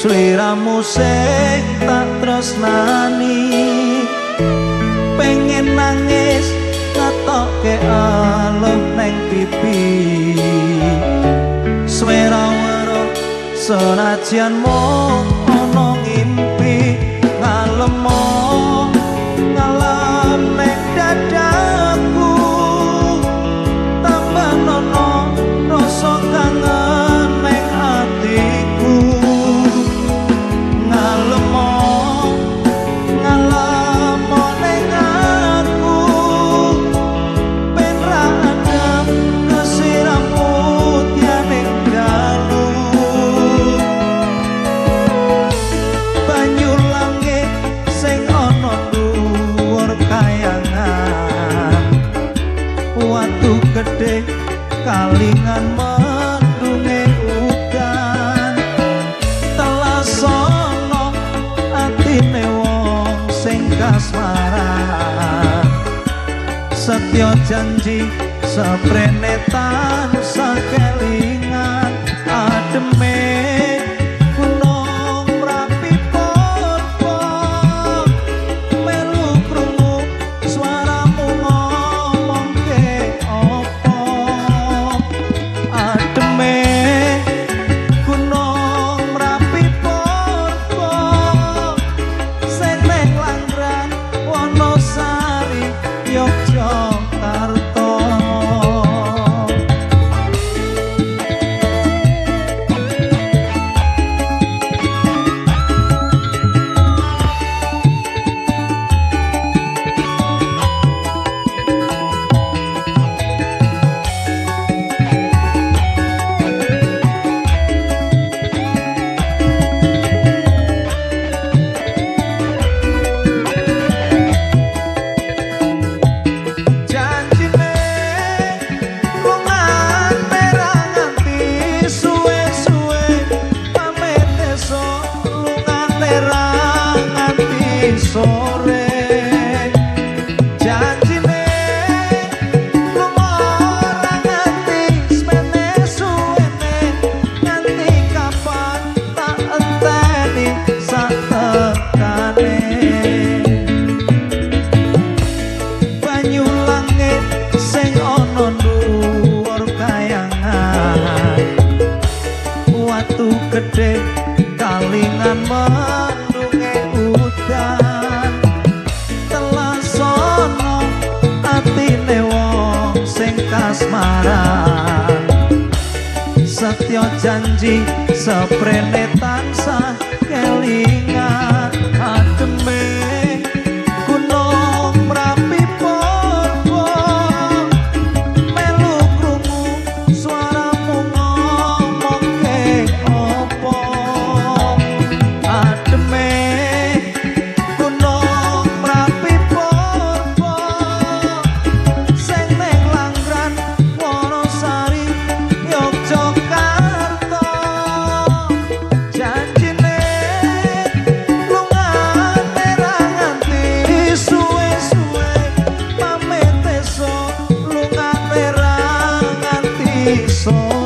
Sliramu sing tak tresnani, pengen nangis ngetokke aluh neng pipi. Swera weruh senajan mung ana ngimpi, ngalemo ngalem neng dadaku, tambah nono rasa kangen neng atiku. Ngalemo ngalemo neng aku, ben ra adem kesiram mutyaning dalu. Banyu langit sing ana dhuwur kayangan, watu gedhe kalingan mendunge udan. Telasono atine wong sing kasmaran, setya janji seprene tansah kelingan. Ademe gunung Merapi purba, melu krungu suaramu ngomongke apa. Ademe gunung Merapi purba, sing neng Langran Wonosari Yogyakarta. Janjine lungan merah nganti suwe-suwe, pamit esuk lungane ra nganti sore. Janjine lunga ora nganti semene suwene, nganti kapan tak enteni sak tekane. Banyu langit sing ana dhuwur kayangan, watu gedhe kalingan mendunge udan. Telasono atine wong sing kasmaran, setya janji seprene tansah kelingan. Ademe gunung Merapi purba, melu krungu suaramu ngomongke apa. Ademe gunung Merapi purba, sing neng Langran Wonosari Yogyakarta. Janjine lungane ra nganti suwe-suwe, pamit esuk lungane ra nganti sore.